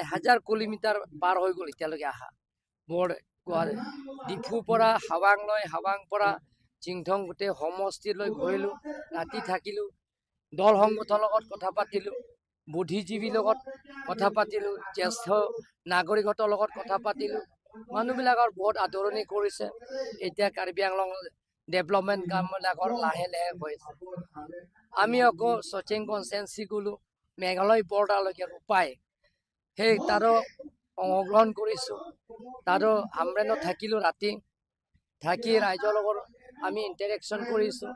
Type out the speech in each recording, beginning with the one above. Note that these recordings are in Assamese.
1000 কিলোমিটাৰ পাৰ হৈ গ'ল এতিয়ালৈকে অহা। বৰ ডিফুৰ পৰা হাৱাংলৈ, হাৱাং পৰা চিংথং, গোটেই সমষ্টিলৈ ঘূৰিলোঁ, ৰাতি থাকিলোঁ, দল সংগঠনৰ লগত কথা পাতিলোঁ, বুদ্ধিজীৱীৰ লগত কথা পাতিলোঁ, জ্যেষ্ঠ নাগৰিকহঁতৰ লগত কথা পাতিলোঁ। মানুহবিলাকৰ বহুত আদৰণি কৰিছে। এতিয়া কাৰ্বি আংলং ডেভেলপমেণ্ট কামবিলাকৰ লাহে লাহে হৈ আছে। আমি আকৌ চচিং কনষ্টিটুৱেঞ্চি গ'লোঁ, মেঘালয় বৰ্ডাৰলৈকে ৰূপাই, সেই তাৰো অংশগ্ৰহণ কৰিছোঁ। তাৰো হামৰেণত থাকিলোঁ, ৰাতি থাকি ৰাইজৰ লগত আমি ইণ্টাৰেকশ্যন কৰিছোঁ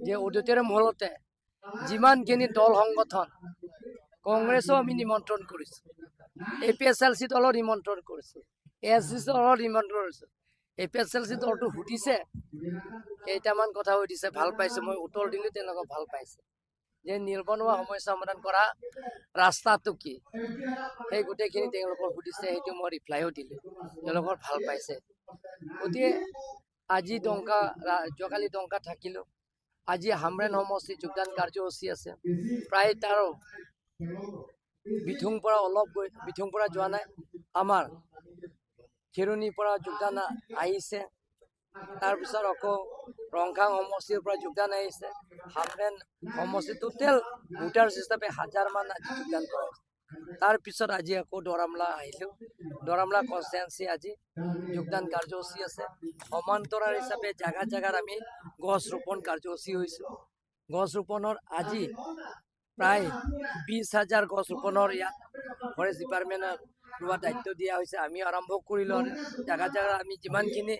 যে অডিটৰিয়াম হলতে যিমানখিনি দল সংগঠন, কংগ্ৰেছো আমি নিমন্ত্ৰণ কৰিছোঁ, এপিএছএলচি দলৰ নিমন্ত্ৰণ কৰিছোঁ, এছ চি দলৰ নিমন্ত্ৰণ কৰিছোঁ। এপিএছএলচি দলটো সুধিছে, কেইটামান কথা সুধিছে, ভাল পাইছে। মই উত্তৰ দিলোঁ, তেওঁলোকে ভাল পাইছে যে নিবনুৱা সমস্যা সমাধান কৰা ৰাস্তাটো কি, সেই গোটেইখিনি তেওঁলোকৰ সুধিছে। সেইটো মই ৰিপ্লাইও দিলোঁ, তেওঁলোকৰ ভাল পাইছে। গতিকে আজি ডংকা, যোৱাকালি ডংকা থাকিলোঁ, আজি হামৰেণ সমষ্টি যোগদান কাৰ্যসূচী আছে। প্ৰায় তাৰ বিথুং পৰা অলপ গৈ, বিথুং পৰা যোৱা নাই, আমাৰ খেৰণিৰ পৰা যোগদান আহিছে। তাৰপিছত আকৌ ৰংখাং সমষ্টিৰ পৰা যোগদান আহিছে। হামৰেণ সমষ্টি টোটেল ভোটাৰ হিচাপে হাজাৰমান আজি যোগদান কৰা হৈছে। তাৰপিছত আজি আকৌ দৰামলা আহিলোঁ। দৰামলা কনষ্টিটুৱেঞ্চি আজি যোগদান কাৰ্যসূচী আছে। সমান্তৰাল হিচাপে জাগা জাগাত আমি গছ ৰোপণ কাৰ্যসূচী হৈছোঁ। গছ ৰোপণৰ আজি প্ৰায় 20,000 গছ ৰোপণৰ ইয়াত ফৰেষ্ট ডিপাৰ্টমেণ্টৰ ৰোৱা দায়িত্ব দিয়া হৈছে। আমি আৰম্ভ কৰিলোঁ আৰু জাগা জাগা আমি যিমানখিনি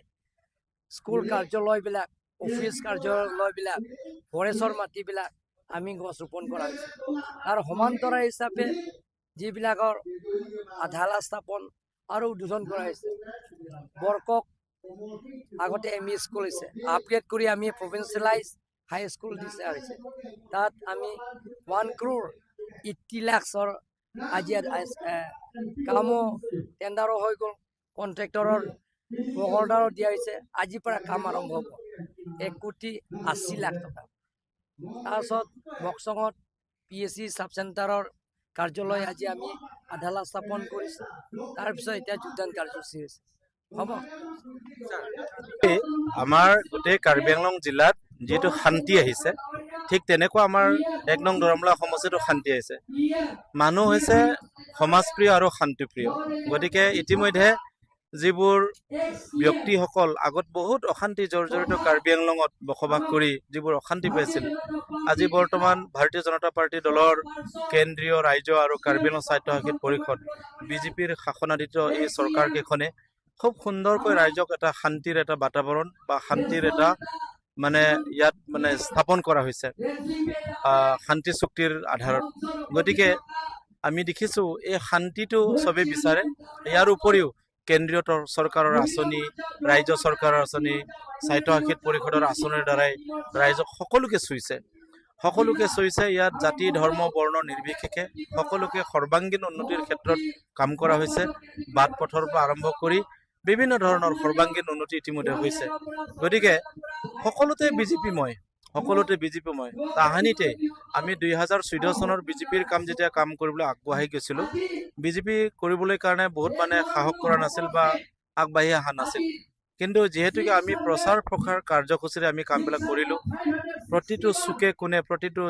স্কুল কাৰ্যালয়বিলাক, অফিচ কাৰ্যালয়বিলাক, ফৰেষ্টৰ মাটিবিলাক আমি গছ ৰোপণ কৰা হৈছে। আৰু সমান্তৰাল হিচাপে যিবিলাকৰ আধালা স্থাপন আৰু উদ্বোধন কৰা হৈছে। বৰকক আগতে এম ই স্কুল হৈছে, আপগ্ৰেড কৰি আমি প্ৰভিঞ্চিয়েলাইজ হাই স্কুল দিছে হৈছে। তাত আমি 1 ক্ৰ'ৰ 80 লাখছৰ আজি কামো টেণ্ডাৰো হৈ গ'ল, কণ্ট্ৰেক্টৰৰ অৰ্ডাৰো দিয়া হৈছে। আজিৰ পৰা কাম আৰম্ভ হ'ব, 1 কোটি 80 লাখ টকা। তাৰপিছত বকচঙত পিএচচি চাব চেণ্টাৰৰ কাৰ্যালয় আজি আমি আধালা স্থাপন কৰিছোঁ। তাৰপিছত এতিয়া যোগদান কাৰ্যসূচী হৈছে। হ'ব। আমাৰ গোটেই কাৰ্বি আংলং জিলাত যিটো শান্তি আহিছে, ঠিক তেনেকুৱা আমাৰ 1 নং দৰমলা সমষ্টিতো শান্তি আহিছে। মানুহ হৈছে সমাজপ্ৰিয় আৰু শান্তিপ্ৰিয়। গতিকে ইতিমধ্যে যিবোৰ ব্যক্তিসকল আগত বহুত অশান্তি জৰ্জৰিত কাৰ্বি আংলঙত বসবাস কৰি যিবোৰ অশান্তি পাইছিল, আজি বৰ্তমান ভাৰতীয় জনতা পাৰ্টী দলৰ কেন্দ্ৰীয়, ৰাজ্য আৰু কাৰ্বি আংলং স্বায়ত্তশাসিত পৰিষদ বিজেপিৰ শাসনাধীত এই চৰকাৰকেইখনে খুব সুন্দৰকৈ ৰাইজক এটা শান্তিৰ এটা বাতাবৰণ বা শান্তিৰ এটা মানে ইয়াত মানে স্থাপন কৰা হৈছে শান্তি চুক্তিৰ আধাৰত। গতিকে আমি দেখিছোঁ, এই শান্তিটো চবেই বিচাৰে। ইয়াৰ উপৰিও কেন্দ্ৰীয় চৰকাৰৰ আঁচনি, ৰাজ্য চৰকাৰৰ আঁচনি, স্বায়ত্তশাসিত পৰিষদৰ আঁচনিৰ দ্বাৰাই ৰাইজক সকলোকে চুইছে, সকলোকে চুইছে। ইয়াত জাতি, ধৰ্ম, বৰ্ণ নিৰ্বিশেষে সকলোকে সৰ্বাংগীন উন্নতিৰ ক্ষেত্ৰত কাম কৰা হৈছে। বাট পথৰ পৰা আৰম্ভ কৰি বিভিন্ন ধৰণৰ সৰ্বাংগীন উন্নতি ইতিমধ্যে হৈছে। গতিকে সকলোতে বিজেপিময়, সকলোতে বিজেপিময়। তাহানিতে আমি 2014 চনৰ বিজেপিৰ কাম যেতিয়া কাম কৰিবলৈ আগবাঢ়ি গৈছিলোঁ, বিজেপি কৰিবলৈ কাৰণে বহুত মানে সাহস কৰা নাছিল বা আগবাঢ়ি অহা নাছিল। কিন্তু যিহেতুকে আমি প্ৰচাৰ প্ৰসাৰ কাৰ্যসূচীৰে আমি কামবিলাক কৰিলোঁ, প্ৰতিটো চুকে কোণে প্ৰতিটো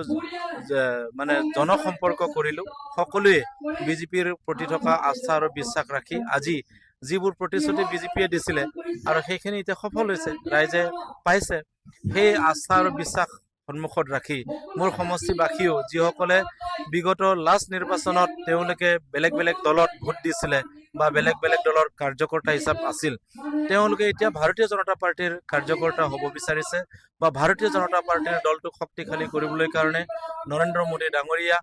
মানে জনসম্পৰ্ক কৰিলোঁ, সকলোৱে বিজেপিৰ প্ৰতি থকা আস্থা আৰু বিশ্বাস ৰাখি আজি যিবোৰ প্ৰতিশ্ৰুতি বিজেপিয়ে দিছিলে আৰু সেইখিনি এতিয়া সফল হৈছে, ৰাইজে পাইছে। সেই আস্থা আৰু বিশ্বাস সন্মুখত ৰাখি মোৰ সমষ্টিবাসীও, যিসকলে বিগত লাষ্ট নিৰ্বাচনত তেওঁলোকে বেলেগ বেলেগ দলত ভোট দিছিলে বা বেলেগ বেলেগ দলৰ কাৰ্যকৰ্তা হিচাপ আছিল, তেওঁলোকে এতিয়া ভাৰতীয় জনতা পাৰ্টীৰ কাৰ্যকৰ্তা হ'ব বিচাৰিছে বা ভাৰতীয় জনতা পাৰ্টীৰ দলটোক শক্তিশালী কৰিবলৈ কাৰণে নৰেন্দ্ৰ মোদী ডাঙৰীয়া,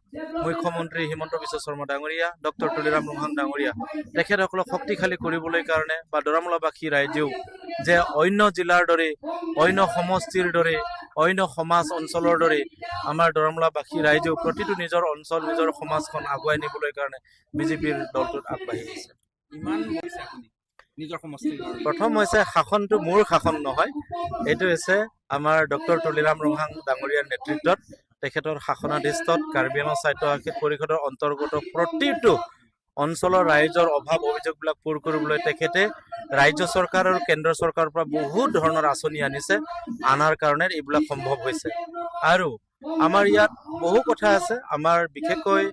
মুখ্যমন্ত্ৰী হিমন্ত বিশ্ব শৰ্মা ডাঙৰীয়া, ডক্টৰ তুলিৰাম ৰংহাং ডাঙৰীয়া, তেখেতসকলক শক্তিশালী কৰিবলৈ কাৰণে বা দৰমলাবাসী ৰাইজেও যে অন্য জিলাৰ দৰে, অন্য সমষ্টিৰ দৰে, অন্য সমাজ অঞ্চলৰ দৰে আমাৰ দৰমলাবাসী ৰাইজেও প্ৰতিটো নিজৰ অঞ্চল, নিজৰ সমাজখন আগুৱাই নিবলৈ কাৰণে বিজেপিৰ দলটোত আগবাঢ়ি আহিছে। ইমান কৰিছে আপুনি নিজৰ সমষ্টিৰ কাৰণে। প্ৰথম হৈছে শাসনটো মোৰ শাসন নহয়, এইটো হৈছে আমাৰ ডক্টৰ তুলিৰাম ৰংহাং ডাঙৰীয়াৰ নেতৃত্বত, তেখেতৰ শাসনাধীষ্ঠত কাৰ্বি আংলং স্বায়ত্তশাসিত পৰিষদৰ অন্তৰ্গত প্ৰতিটো অঞ্চলৰ ৰাইজৰ অভাৱ অভিযোগবিলাক পূৰ কৰিবলৈ তেখেতে ৰাজ্য চৰকাৰ আৰু কেন্দ্ৰ চৰকাৰৰ পৰা বহুত ধৰণৰ আঁচনি আনিছে। আনাৰ কাৰণে এইবিলাক সম্ভৱ হৈছে। আৰু আমাৰ ইয়াত বহু কথা আছে। আমাৰ বিশেষকৈ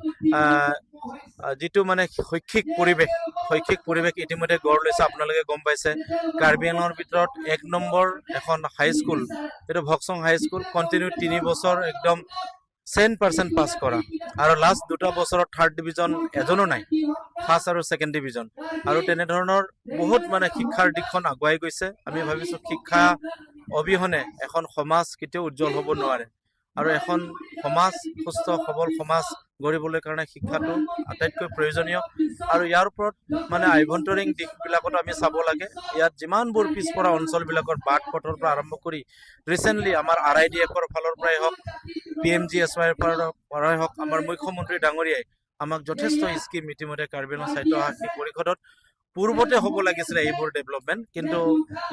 যিটো মানে শৈক্ষিক পৰিৱেশ, শৈক্ষিক পৰিৱেশ ইতিমধ্যে গঢ় লৈছে। আপোনালোকে গম পাইছে, কাৰ্বি আংলঙৰ ভিতৰত 1 নম্বৰ এখন হাইস্কুল, এইটো ভকচং হাইস্কুল, কণ্টিনিউ 3 বছৰ একদম 100% পাছ কৰা, আৰু লাষ্ট 2টা বছৰত থাৰ্ড ডিভিজন এজনো নাই, ফাৰ্ষ্ট আৰু ছেকেণ্ড ডিভিজন। আৰু তেনেধৰণৰ বহুত মানে শিক্ষাৰ দিশখন আগুৱাই গৈছে। আমি ভাবিছোঁ শিক্ষা অবিহনে এখন সমাজ কেতিয়াও উজ্জ্বল হ'ব নোৱাৰে, আৰু এখন সমাজ, সুস্থ সবল সমাজ গঢ়িবলৈ কাৰণে শিক্ষাটো আটাইতকৈ প্ৰয়োজনীয়। আৰু ইয়াৰ ওপৰত মানে আভ্যন্তৰীণ দিশবিলাকতো আমি চাব লাগে। ইয়াত যিমানবোৰ পিছপৰা অঞ্চলবিলাকৰ বাট পথৰ পৰা আৰম্ভ কৰি ৰিচেণ্টলি আমাৰ আৰ I D এফৰ ফালৰ পৰাই হওক, পি এম জি এছ ৱাইৰ পৰাই হওক, আমাৰ মুখ্যমন্ত্ৰী ডাঙৰীয়াই আমাক যথেষ্ট স্কিম ইতিমধ্যে কাৰ্বি আংলং স্বায়ত্তশাসিত পৰিষদত পূৰ্বতে হ'ব লাগিছিলে এইবোৰ ডেভেলপমেণ্ট, কিন্তু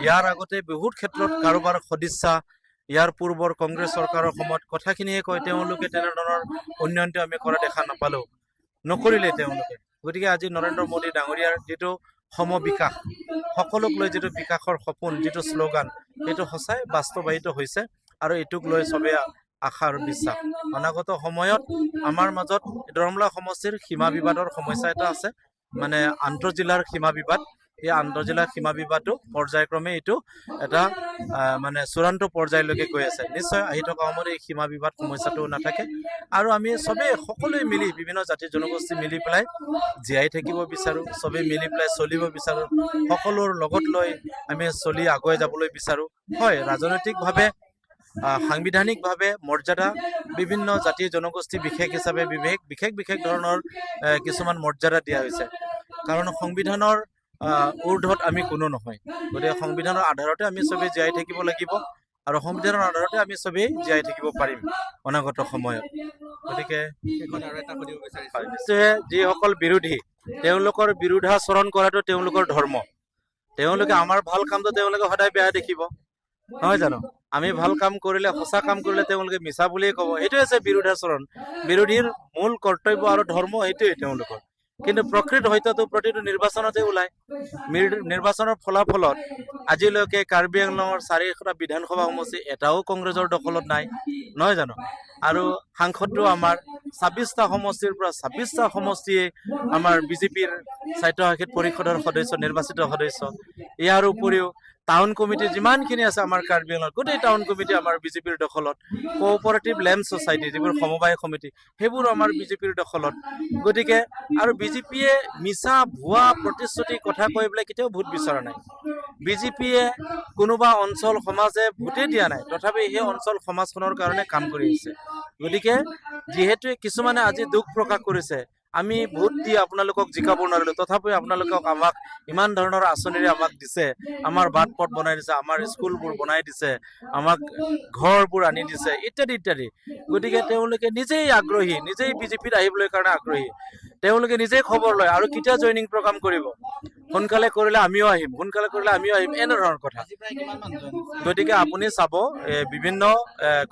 ইয়াৰ আগতে বহুত ক্ষেত্ৰত কাৰোবাৰ সদিচ্ছা, ইয়াৰ পূৰ্বৰ কংগ্ৰেছ চৰকাৰৰ সময়ত কথাখিনিয়ে কয়, তেওঁলোকে তেনেধৰণৰ উন্নয়নটো আমি কৰা দেখা নাপালোঁ, নকৰিলে তেওঁলোকে। গতিকে আজি নৰেন্দ্ৰ মোদী ডাঙৰীয়াৰ যিটো সমবিকাশ, সকলোক লৈ যিটো বিকাশৰ সপোন, যিটো শ্লোগান, সেইটো সঁচাই বাস্তৱায়িত হৈছে। আৰু এইটোক লৈ চবে আশা আৰু বিশ্বাস। অনাগত সময়ত আমাৰ মাজত দৰমলা সমষ্টিৰ সীমা বিবাদৰ সমস্যা এটা আছে, মানে আন্তঃজিলাৰ সীমা বিবাদ। এই আন্তঃজিলাৰ সীমা বিবাদটো পৰ্যায়ক্ৰমে এইটো এটা মানে চূড়ান্ত পৰ্যায়লৈকে গৈ আছে। নিশ্চয় আহি থকা সময়ত এই সীমা বিবাদ সমস্যাটো নাথাকে, আৰু আমি চবেই সকলোৱে মিলি, বিভিন্ন জাতি জনগোষ্ঠী মিলি পেলাই জীয়াই থাকিব বিচাৰোঁ, চবেই মিলি পেলাই চলিব বিচাৰোঁ, সকলোৰ লগত লৈ আমি চলি আগুৱাই যাবলৈ বিচাৰোঁ। হয়, ৰাজনৈতিকভাৱে, সাংবিধানিকভাৱে মৰ্যাদা বিভিন্ন জাতি জনগোষ্ঠী বিশেষ হিচাপে বিশেষ বিশেষ বিশেষ ধৰণৰ কিছুমান মৰ্যাদা দিয়া হৈছে, কাৰণ সংবিধানৰ ঊৰ্ধত আমি কোনো নহয়। গতিকে সংবিধানৰ আধাৰতে আমি চবেই জীয়াই থাকিব লাগিব, আৰু সংবিধানৰ আধাৰতে আমি চবেই জীয়াই থাকিব পাৰিম অনাগত সময়ত। গতিকে শেষত আৰু এটা সুধিব বিচাৰিছোঁ। নিশ্চয়, যিসকল বিৰোধী, তেওঁলোকৰ বিৰোধাচৰণ কৰাটো তেওঁলোকৰ ধৰ্ম। তেওঁলোকে আমাৰ ভাল কামটো তেওঁলোকে সদায় বেয়া দেখিব, নহয় জানো? আমি ভাল কাম কৰিলে, সঁচা কাম কৰিলে তেওঁলোকে মিছা বুলিয়ে ক'ব। সেইটোৱে হৈছে বিৰোধাচৰণ। বিৰোধীৰ মূল কৰ্তব্য আৰু ধৰ্ম সেইটোৱে তেওঁলোকৰ। কিন্তু প্ৰকৃত সত্যটো প্ৰতিটো নিৰ্বাচনতে ওলায়। নিৰ্বাচনৰ ফলাফলত আজিলৈকে কাৰ্বি আংলঙৰ 4টা বিধানসভা সমষ্টি এটাও কংগ্ৰেছৰ দখলত নাই, নহয় জানো? আৰু সাংসদটো আমাৰ 26টা সমষ্টিৰ পৰা 26টা সমষ্টিয়ে আমাৰ বিজেপিৰ স্বায়ত্তশাসিত পৰিষদৰ সদস্য, নিৰ্বাচিত সদস্য। ইয়াৰ উপৰিও টাউন কমিটি যিমানখিনি আছে আমাৰ কাৰ্বি আংলঙত, গোটেই টাউন কমিটি আমাৰ বিজেপিৰ দখলত। কোঅপাৰেটিভ লেম্প ছ'চাইটি, যিবোৰ সমবায় সমিতি, সেইবোৰো আমাৰ বিজেপিৰ দখলত। গতিকে আৰু বিজেপিয়ে মিছা ভুৱা প্ৰতিশ্ৰুতি কথা কৈ পেলাই কেতিয়াও ভোট বিচৰা নাই। বিজেপিয়ে কোনোবা অঞ্চল সমাজে ভোটেই দিয়া নাই, তথাপি সেই অঞ্চল সমাজখনৰ কাৰণে কাম কৰি আহিছে। গতিকে যিহেতু কিছুমানে আজি দুখ প্ৰকাশ কৰিছে, আমি ভোট দি আপোনালোকক জিকাব নোৱাৰিলো, তথাপি আপোনালোকক আমাক ইমান ধৰণৰ আঁচনিৰে আমাক দিছে, আমাৰ বাট পথ বনাই দিছে, আমাৰ স্কুলবোৰ বনাই দিছে, আমাক ঘৰবোৰ আনি দিছে, ইত্যাদি ইত্যাদি। গতিকে তেওঁলোকে নিজেই আগ্ৰহী, নিজেই বিজেপিত আহিবলৈ কাৰণে আগ্ৰহী। তেওঁলোকে নিজেই খবৰ লয় আৰু কেতিয়া জইনিং প্ৰগ্ৰাম কৰিব, সোনকালে কৰিলে আমিও আহিম, সোনকালে কৰিলে আমিও আহিম, এনেধৰণৰ কথা। আজি প্ৰায় কিমান মানুহ জইন হৈছে? গতিকে আপুনি চাব, বিভিন্ন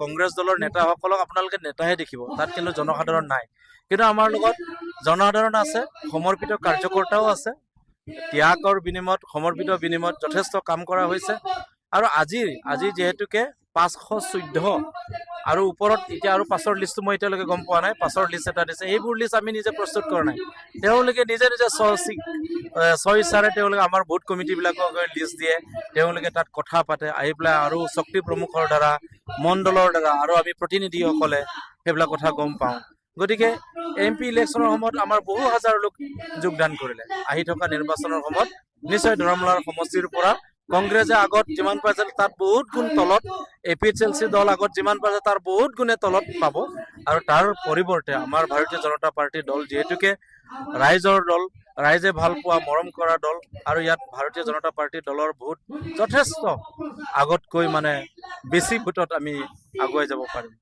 কংগ্ৰেছ দলৰ নেতাসকলক আপোনালোকে নেতাহে দেখিব, তাত কিন্তু জনসাধাৰণ নাই। কিন্তু আমাৰ লগত জনসাধাৰণ আছে, সমৰ্পিত কাৰ্যকৰ্তাও আছে। ত্যাগৰ বিনিময়ত, সমৰ্পিত বিনিময়ত যথেষ্ট কাম কৰা হৈছে। আৰু আজি যিহেতুকে 514 আৰু ওপৰত এতিয়া আৰু পাছৰ লিষ্টটো মই এতিয়ালৈকে গম পোৱা নাই, পাছৰ লিষ্ট এটা দিছে। এইবোৰ লিষ্ট আমি নিজে প্ৰস্তুত কৰা নাই, তেওঁলোকে নিজে নিজে স্ব ইচ্ছাৰে তেওঁলোকে আমাৰ বুথ কমিটিবিলাকক লিষ্ট দিয়ে। তেওঁলোকে তাত কথা পাতে আহি পেলাই, আৰু শক্তি প্ৰমুখৰ দ্বাৰা, মণ্ডলৰ দ্বাৰা আৰু আমি প্ৰতিনিধিসকলে সেইবিলাক কথা গম পাওঁ। গতিকে এম পি ইলেকশ্যনৰ সময়ত আমাৰ বহু হাজাৰ লোক যোগদান কৰিলে। আহি থকা নিৰ্বাচনৰ সময়ত নিশ্চয় ধৰমলাৰ সমষ্টিৰ পৰা কংগ্ৰেছে আগত যিমান পাইছিল তাত বহুত গুণ তলত, A P H L C দল আগত যিমান পাইছে তাৰ বহুত গুণে তলত পাব। আৰু তাৰ পৰিৱৰ্তে আমাৰ ভাৰতীয় জনতা পাৰ্টীৰ দল যিহেতুকে ৰাইজৰ দল, ৰাইজে ভাল পোৱা মৰম কৰা দল, আৰু ইয়াত ভাৰতীয় জনতা পাৰ্টীৰ দলৰ ভোট যথেষ্ট আগতকৈ মানে বেছি ভোটত আমি আগুৱাই যাব পাৰিম।